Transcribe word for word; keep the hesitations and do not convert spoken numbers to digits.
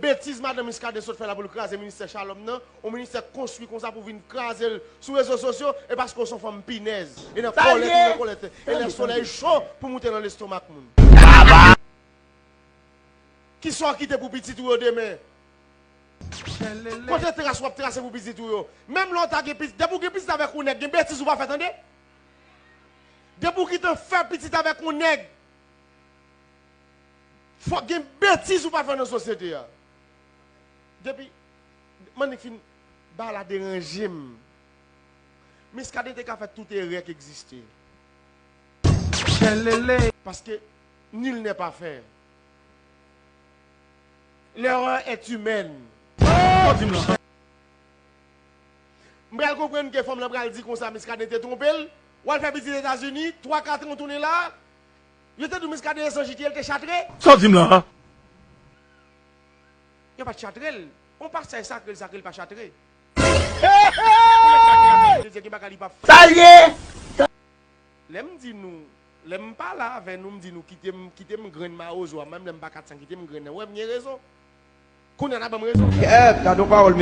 Betiz madan Muscadin sot fè la pou l kraze ministè Shalom nan, yon ministè k konstwi konsa pou vin kraze l sou rezo sosyo, e paske w se yon fanm pinèz. E nan kòlèt ou nan kòlèt. E lè solèy cho pou moute nan lestomak moun. Kisa w kite pou pitit ou yo demen? Kote tras w ap trase pou pitit ou yo? Menm lè w ta gen pitit, depi w gen pitit avèk yon nèg, gen betiz ou pa fè tande. Depi w gentan fè pitit avèk yon nèg, fòk gen betiz ou pa fè nan sosyete a. Depi m annik fin, bagay la deranje m. Muscadin te ka fè tout erè k egziste. Paske nul n'est parfait. L'erreur est humaine. M pral konprann ke fanm lan pral di konsa Muscadin te twonpe l. W al fè pitit Etazini, twa kat an w tounen la. Yo te di w Muscadin se yon jitye, l te chatre. Sa w di m la? Yo pa t chatre l. On pasaj sakre l sakre, l pa chatre. Pou mèt chatre a, Bondye gen bagay li pa fè. Sa l ye? Lè m di nou, lè m pale avè nou, m di nou kite m, kite m grenn mawozo a, menm lè m pa kat san, kite m grenn nan. Ou wè m gen rezon. Kounye a n a ban m rezon. Kèt, gade yon pawòl.